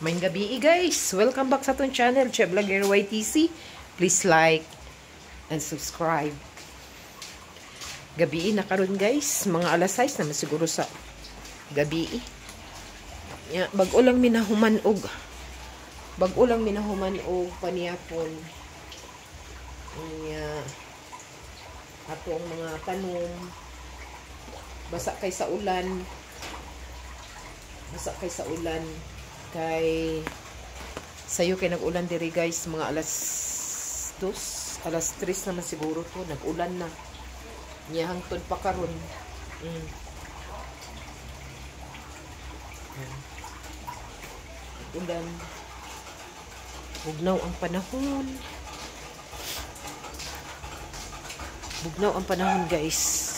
Maayong gabii, guys. Welcome back sa atong channel, Che Vlogger YTC. Please like and subscribe. Gabii na karon, guys. Mga alas 6 naman siguro sa gabii. Ya, bag-o lang minahuman og. Bag-o lang minahuman og paniyapon. Nya atong mga tanom basa kay sa ulan. Basa kay sa ulan kay sayo kay nag-ulan diri, guys, mga alas 2, alas 3 naman siguro to nag-ulan na. Nya hangtod pa karon. Ulan. Bugnaw ang panahon. Bugnaw ang panahon, guys.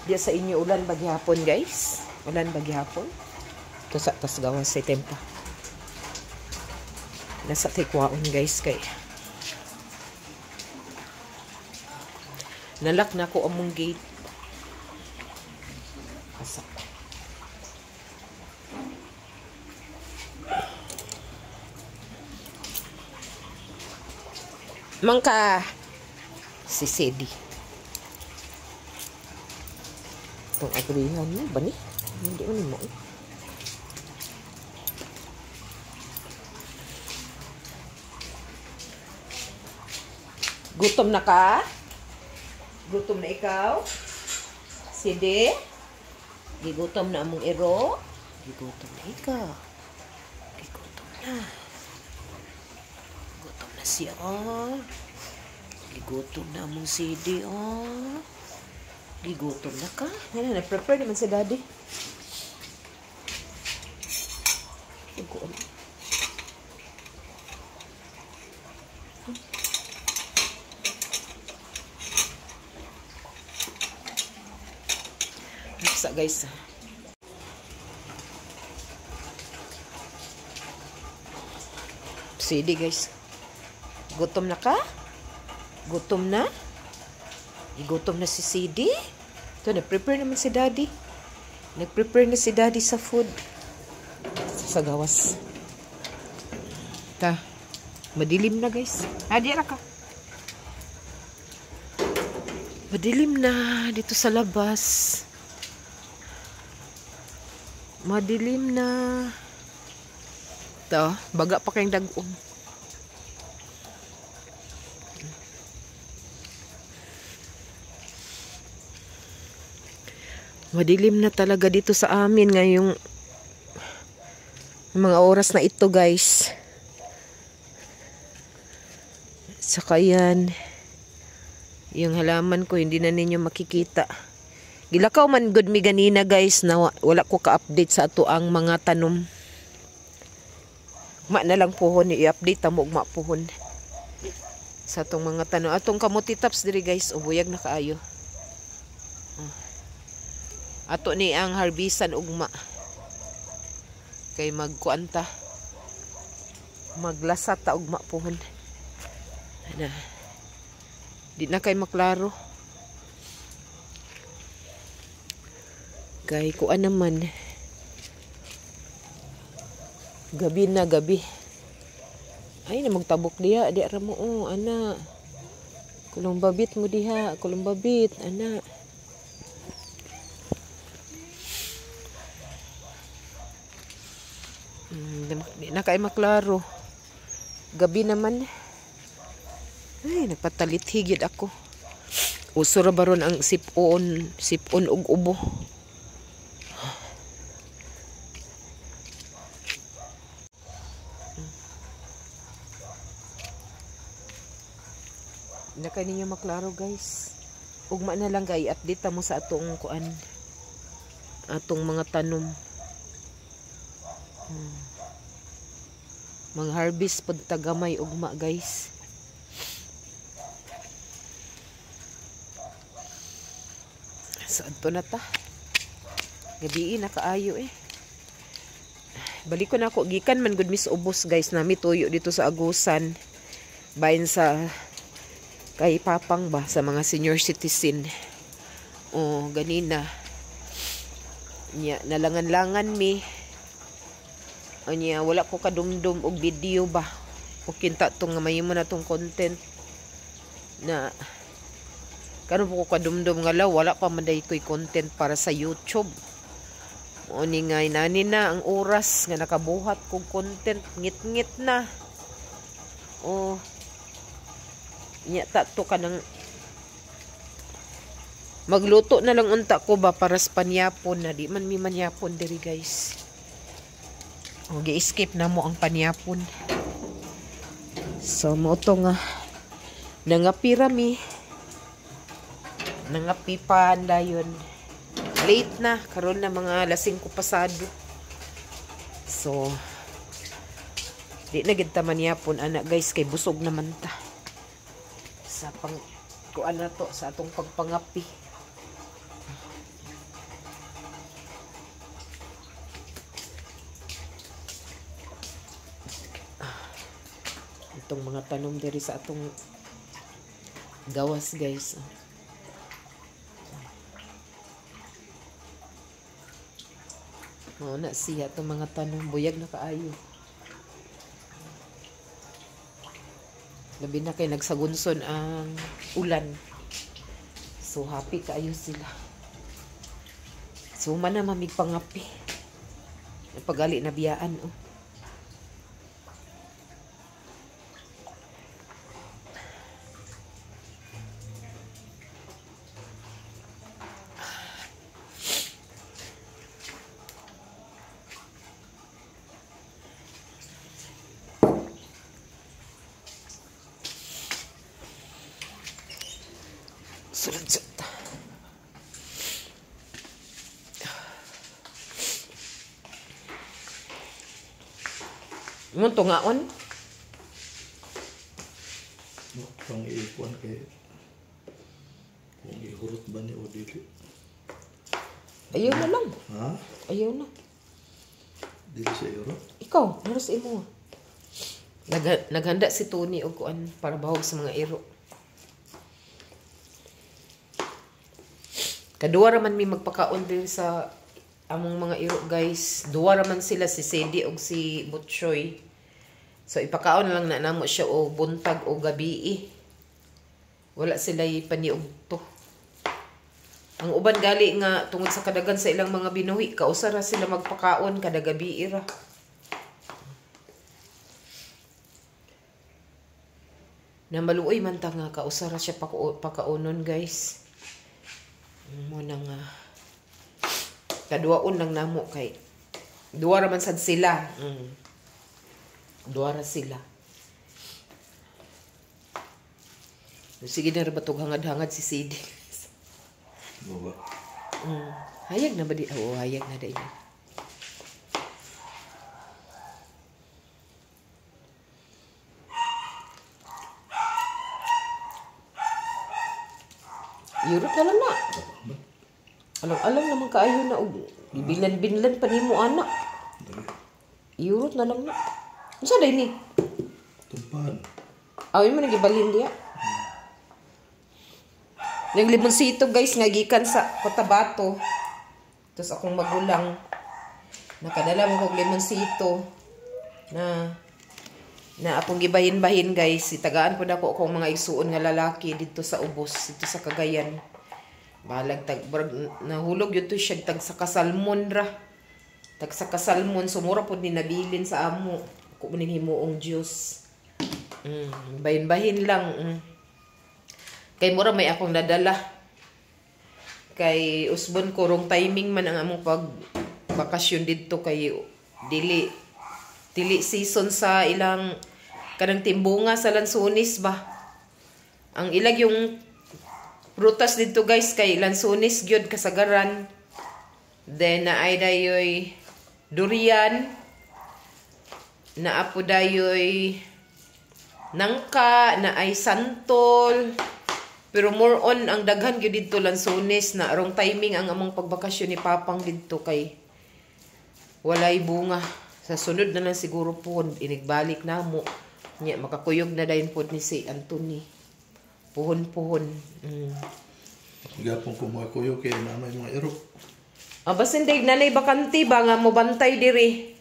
Diya sa inyo ulan ba gihapon, guys? Ulan ba gihapon? Ito sa tas gawas sa tempa. Nasa tikwaon, guys, kay nalak na ko among gate. Asa. Mangka si Sedi. Itong agrihan mo ba ni? Hindi mo ni mo. Gutom na ka? Gutom na ikaw? Sidi? Gigutom na among iro? Gigutom na ikaw. Gigutom na. Gutom na siya. Oh. Gigutom na among Sidi. Oh. Gigutom na ka? Yan na, prepare naman si Daddy. Gutom. Sa guys. Sidi, guys. Gutom na ka? Gutom na? Gutom na si Sidi? Ito, nag-prepare naman si Daddy. Nag-prepare na si Daddy sa food. Sa gawas. Ta. Madilim na, guys. Ah, di ka. Madilim na dito sa labas. Madilim na. Ito, baga pa kayong dag-om. Madilim na talaga dito sa amin ngayong mga oras na ito, guys. Saka yan, yung halaman ko hindi na ninyo makikita. Gilakaw man good mi ganina, guys, na wala ko ka-update sa ato ang mga tanom. Ma na lang pohon i-update amo ugma pohon sa atong mga tanom. Atong kamuti tops diri, guys, ubuyag na kaayo. Ato ni ang harbisan ugma. Kay magkuan ta. Maglasa ta ugma pohon. Ana. Di na kay maklaro. Kay kuan naman. Gabi na gabi. Ay na magtabok diha, di ra mo oh, ana. Kulong babit mo diha, kulong babit, ana. Di na kay maklaro. Gabi naman. Ay, nagpatalit higit ako. Uso ra baron ang sipon, sipon og ubo. Na kay ninyo maklaro, guys. Ugma na lang kay update mo sa atong kuan, atong mga tanom. Mga harvest pud tagamay ugma, guys. So adto na ta. Gabii na kaayo eh. Balik ko na ako gikan man gud mis ubos, guys, nami tuyo dito sa Agusan. Bayin sa kay Papang ba sa mga senior citizen. Oh, ganina. Nya nalangan-langan mi. Unya wala ko kadumdum og video ba. O kinta tong nga mahimo na tong content na karon po ko kadumdum nga law wala pa man day ko'y content para sa YouTube. Mao ni nga inani na ang oras nga nakabuhat kog content, ngit-ngit na. O nya ta to kanang magluto na lang unta ko ba para sa panyapon na di man mi manyapon diri, guys. O gi-skip na mo ang panyapon. So mo to nga nangapira mi. Nangapipan dayon. Late na karon na mga alas 5 pasado. So di na gid ta manyapon ana, guys, kay busog naman ta. Sa pang kuan na to sa atong pagpangapi. Itong mga tanom diri sa atong gawas, guys. Mao na siya itong mga tanom, buyag na kaayo. Labi na kay nagsagunson ang ulan. So happy kaayo sila. So man na mamig pangapi. Pagali na biyaan oh. Sulod sa ta. Imong tungaon? Pang iikuan kay kung ihurot ba ni o dili. Ayaw na lang. Ha? Ayaw na. Dili sa ihurot? Ikaw, meron sa imo. Naghanda si Tony og kuan para bahog sa mga iro. Kaduwa ra man mi magpakaon diri sa among mga iro, guys. Duwa ra man sila, si Sadie og si Butchoy. So ipakaon lang na namo siya og buntag o gabii. Wala sila paniugto. Ang uban gali nga tungod sa kadagan sa ilang mga binuhi, kausa ra sila magpakaon kada gabii ra. Na maluoy man ta nga kausa ra siya pakaonon, guys. Mo na nga kaduwaon lang namo kay duwa ra man sad sila. Duwa ra sila. Sige na ra ba tog hangad-hangad si Sadie? Mo ba? Hayag na ba di? Oo, hayag na dai. Yurot na lang na. Alang-alang naman kaayo na og gibilan-binlan pa nimo ana. Yurot na lang na. Unsa day ni? Tumpan. Aw, mo nagibalhin diya. Naglibonsito, guys, nga gikan sa Cotabato. Tapos akong magulang nakadala mo kog limonsito na na akong gibahin-bahin, guys. Itagaan pud ako akong mga igsuon nga lalaki didto sa Ubos, didto sa Cagayan. Balag tag brag, nahulog yun to siya tag sa kasalmon ra. Tag sa kasalmon sumura pud ni nabilin sa amo. Ako man ning himuong juice. Bahin-bahin lang. Kay mura may akong nadala. Kay usbon ko rong timing man ang among pag bakasyon didto kay dili dili season sa ilang kanang timbunga sa lansones ba. Ang ilag yung prutas didto, guys, kay lansones gyud kasagaran. Then naay dayoy durian, naa po dayoy nangka, naay santol. Pero more on ang daghan gyud didto lansones na wrong timing ang among pagbakasyon ni Papang didto kay walay bunga. Sa sunod na lang siguro po inigbalik namo. Nya makakuyog na dayon pod ni si Anthony. Puhon-puhon. Gapon ko mga kuyog kay nanay mga iro. Ah, basin day nanay bakante ba nga mobantay diri.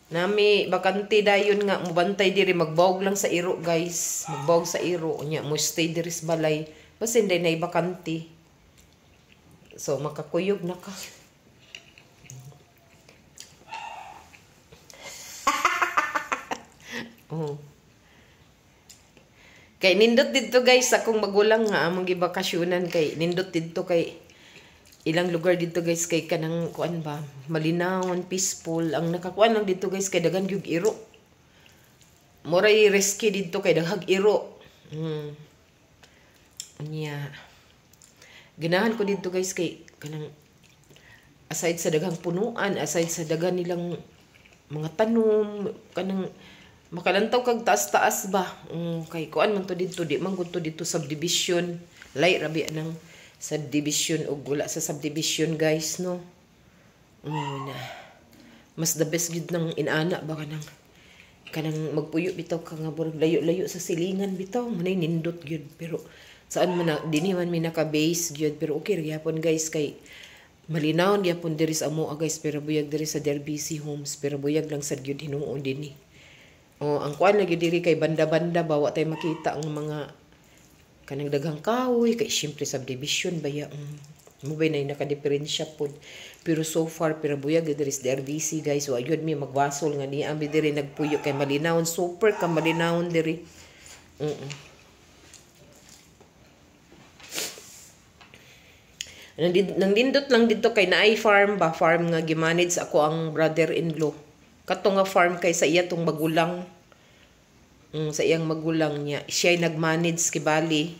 Nami bakante dayon nga mubantay diri, magbawg lang sa iro, guys. Magbawg sa iro nya mo stay diri sa balay. Basin day nay bakante. So makakuyog na ka. Oh. Kay nindot didto, guys, akong magulang nga among gibakasyonan, kay nindot didto kay ilang lugar dito, guys, kay kanang kuan ba, malinawon, peaceful. Ang nakakuan lang dito, guys, kay daghan gyud iro. Moray risky dito kay daghag iro. Unya ganahan ko dito, guys, kay kanang aside sa daghang punuan, aside sa daghan nilang mga tanom, kanang makalantaw kag taas-taas ba. Kay kuan man to dito, di man gud to dito subdivision. Lay rabi nang subdivision og wala sa subdivision, guys, no. Na mas the best gyud nang inana ba, kanang kanang magpuyo bitaw ka nga burag layo-layo sa silingan bitaw, manay nindot gyud. Pero saan man na dinhi man mi naka-base gyud, pero okay ra gyapon, guys, kay malinawon gyapon diri sa amoa, guys, pero buyag diri sa DRBC Homes, pero buyag lang sad gyud hinuon dinhi. Oh, ang kuan lagi diri kay banda-banda ba, wa tay makita ang mga kanang daghang kahoy kay syempre subdivision baya. Mo bay na nakadiferensya pod. Pero so far pero buyag diri sa DRBC, guys, wa gyud mi magbasol nga ni ami diri nagpuyo kay malinawon, super ka malinawon diri. Nang nindot lang dito kay naay farm ba, farm nga gimanage ako ang brother-in-law. Kato nga farm kay sa iya tong magulang. Sa iyang magulang niya. Siya'y nag-manage kibali.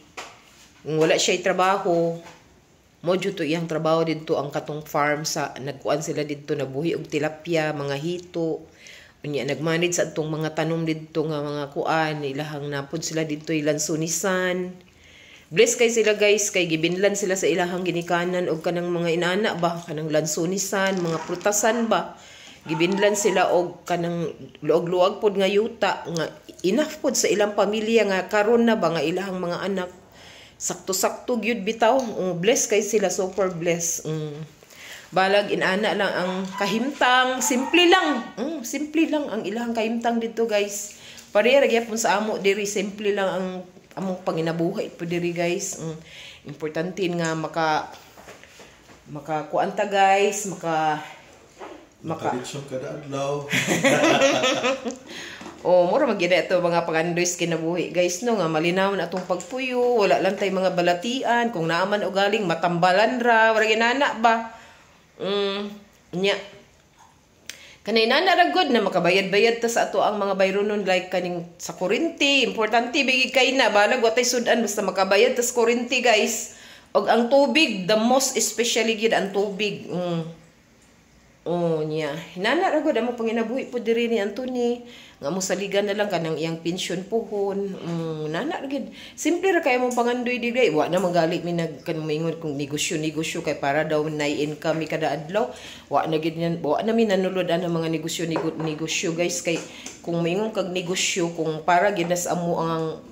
Kung wala siya'y trabaho, mo jud to iyang trabaho didto ang katong farm sa nagkuan sila didto, nabuhi og tilapia, mga hito. Unya nag-manage sa atong mga tanom didto nga mga kuan, ilahang napod sila didto ilansunisan. Bless kay sila, guys, kay gibinlan sila sa ilahang ginikanan og kanang mga inana ba, kanang lansunisan, mga prutasan ba. Gibinlan sila og kanang luog-luag pod nga yuta nga enough pod sa ilang pamilya nga karon na ba nga ilahang mga anak. Sakto-sakto gyud bitaw. Oh, bless kay sila, super bless. Balag inana lang ang kahimtang, simple lang. Simple lang ang ilahang kahimtang dito, guys. Pareha ra gyapon sa amo diri, simple lang ang among panginabuhi po diri, guys. Importante nga maka makakuan ta, guys, maka maka Makalitson kada adlaw. Oh, mura magyud ito mga pangandoys kinabuhi, guys, no, nga malinaw na atong pagpuyo, wala lang tay mga balatian, kung naaman o galing matambalan ra, wala ginana ba. Nya. Kanay nana ra gud na makabayad-bayad ta sa ato ang mga bayronon, like kaning sa kuryente, importante bigi kay na balag wa tay sudan basta makabayad ta sa kuryente, guys. Og ang tubig, the most especially gid ang tubig. Oh, niya. Hinana ra gud amo panginabuhi po diri ni Anthony. Nga mo saligan na lang kanang iyang pensyon puhon. Nana ra gid. Simple ra kay among pangandoy diri. Wa na magali mi nag kan moingon kung negosyo-negosyo kay para daw nay income mi kada adlaw. Wa na gid niyan, wa na mi nanulod ang mga negosyo negosyo, guys, kay kung moingon kag negosyo, kung para gid na sa amo ang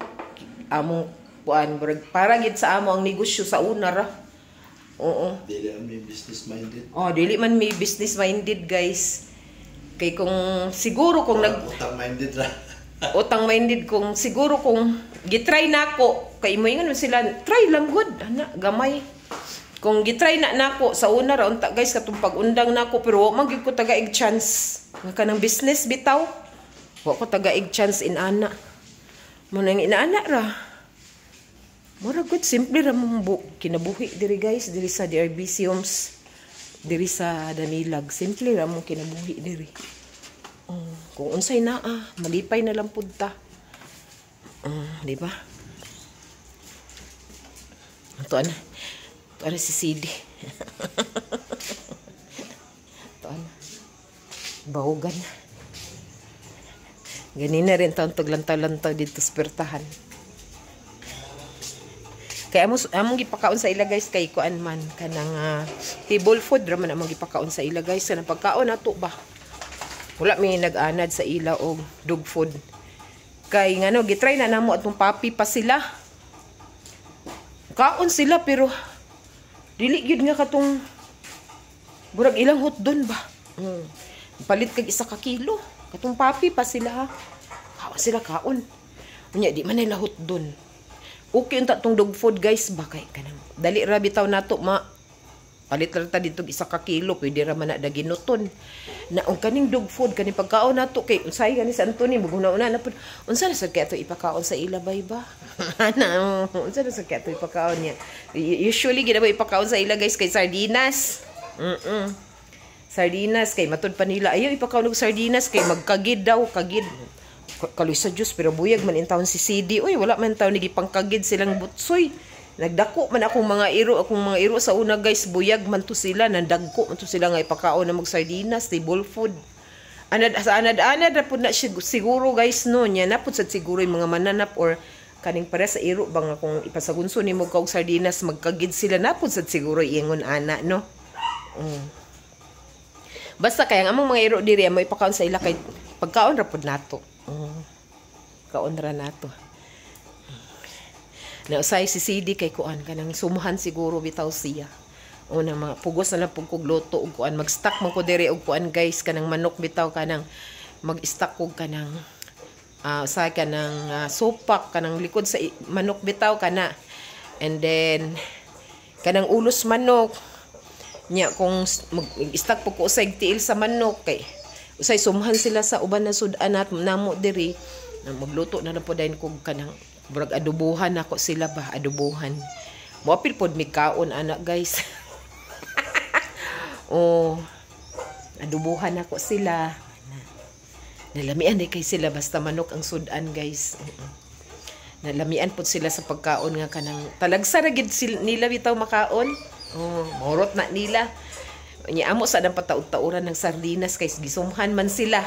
among kuan, para gid sa amo ang negosyo sa una ra. Oo. Dili may business minded. Oh, dili man may business minded, guys. Kay kung siguro kung nag utang minded ra. Utang minded, kung siguro kung gitry nako kay mo ingon sila, try lang gud ana gamay. Kung gitry na nako sa una ra unta, guys, katong pag-undang nako, pero wa man gyud ko tagaig chance nga kanang business bitaw. Wa ko tagaig chance inana. Mo nang inaana ra. Mura good, simple ra mong kinabuhi diri, guys, diri sa DRBC Homes, diri sa Damilag. Simple ra mong kinabuhi diri. Kung unsay naa, malipay na lang pud ta. Di ba? Ato ana. Ato ana si CD. Ato ana. Bahugan. Ganina rin taon taglantaw-lantaw dito sa pertahan. Kaya among gipakaon sa ila, guys, kay kuan man kanang table food ra man among gipakaon sa ila, guys, kanang pagkaon nato ba. Wala mi nag-anad sa ila og dog food. Kay ngano gitry na namo atong puppy pa sila. Kaon sila pero dili gyud nga katong burag ilang hotdon ba. Palit kag isa ka kilo. Katong puppy pa sila ha. Kaon sila kaon. Unya di man nila lahot dun. Okay unta tong dog food, guys, ba, kay kanang dali ra bitaw nato ma palit ra ta dito 1 ka kilo, pwede ra man na daginuton. Na ang kaning dog food, kaning pagkaon nato, kay unsay gani sa Anthony maguna-una na pud, unsa na sad kay ato ipakaon sa ila bay ba? Ana, unsa na sad kay ato ipakaon niya? Usually gina ba ipakaon sa ila, guys, kay sardinas. Sardinas kay matud pa nila ayaw ipakaon og sardinas kay magkagid daw, kagid. Kaloy sa Diyos, pero buyag man intawon si CD. Uy, wala man taon nagipangkagid silang butsoy. Nagdako man akong mga iro sa una, guys, buyag man to sila, nandagko man to sila nga ipakaon na mag sardinas, table food. Anad sa anad-anad na pud na siguro, guys, no nya na pud sad siguro yung mga mananap or kaning para sa iro ba nga kung ipasagunso nimo og sardinas magkagid sila, na pud sad siguro ingon ana, no. Basta kaya ang among mga iro diri mo ipakaon sa ila kay pagkaon ra pud nato. Kaon ra nato. Na usay si CD kay kuan, kanang sumuhan siguro bitaw siya. Una mga pugos na lang pug kog luto og kuan, mag-stock man ko diri og kuan, guys, kanang manok bitaw, kanang mag-stock og kanang sa kanang supak, kanang likod sa manok bitaw kana. And then kanang ulos manok nya, kung mag-stock po ko usay tiil sa manok kay usay sumhan sila sa uban na sudan at namo diri na magluto na lang po dayon kog kanang murag adubuhan nako sila ba, adubuhan. Moapil pod mi kaon ana, guys. Oh, adubuhan nako sila. Nalamian di kay sila basta manok ang sudan, guys. Nalamian pod sila sa pagkaon nga kanang talagsa ra gid nila bitaw makaon. Oh, mahurot na nila. Nya amo sa nang pataud-tauran ng sardinas kay gisumhan man sila.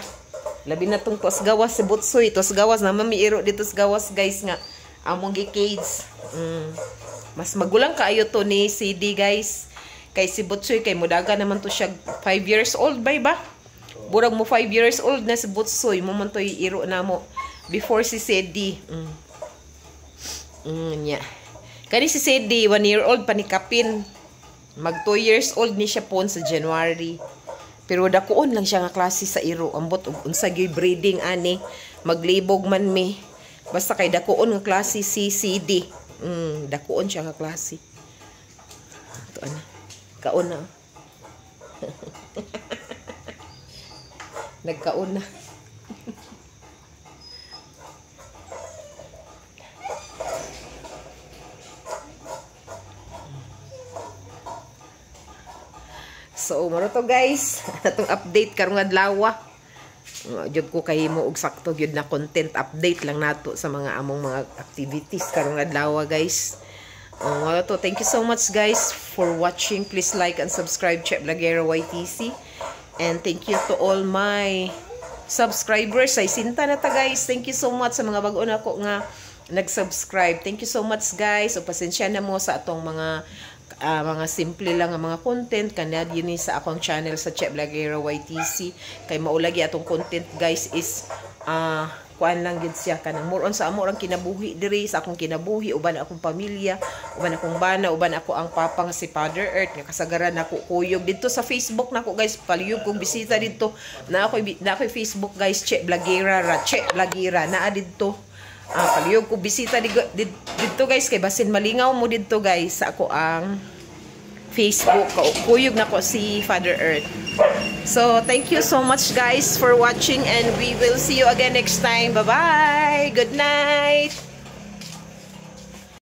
Labi na tong tuas gawas si Butsoy, tuas gawas na mamiiro dito sa gawas, guys, nga among gi-cage. Mas magulang kaayo to ni CD, guys. Kay si Butsoy kay mudaga naman to siya 5 years old bay ba? Burag mo 5 years old na si Butsoy, mo man to'y iro namo before si CD. Nya. Kani si CD, 1 year old pa ni kapin. Mag 2 years old ni siya pon sa January. Pero dakuon lang siya nga klase sa iro. Ambot og unsa gyud breeding ani. Maglibog man mi. Basta kay dakuon nga klase si CD. Dakuon siya nga klase. Ito ana. Kaon na. Nagkaon na. So, mao to, guys. Atong update karong adlaw. Jud ko kay mo og sakto gyud na content update lang nato sa mga among mga activities karong adlaw, guys. Oh, mao to. Thank you so much, guys, for watching. Please like and subscribe, Che Vlogera YTC. And thank you to all my subscribers. Ay sinta na ta, guys. Thank you so much sa mga bag-o nako nga nag-subscribe. Thank you so much, guys. O pasensya na mo sa atong mga simple lang ang mga content kanad yun sa akong channel sa Che Vlogera YTC kay maulagi atong content, guys, is kuan lang gid siya, kanang more on sa amo ang kinabuhi diri, sa akong kinabuhi uban akong pamilya, uban akong bana, uban ako ang papa nga si Father Earth nga kasagaran nako kuyog didto sa Facebook nako, guys. Palihog kong bisita didto na ako Facebook, guys, Che Vlogera ra, Che Vlogera naa didto. Palihog ko bisita didto, guys, kay basin malingaw mo didto, guys, sa ako ang Facebook. Kuyog nako si Father Earth. So, thank you so much, guys, for watching and we will see you again next time. Bye-bye! Good night!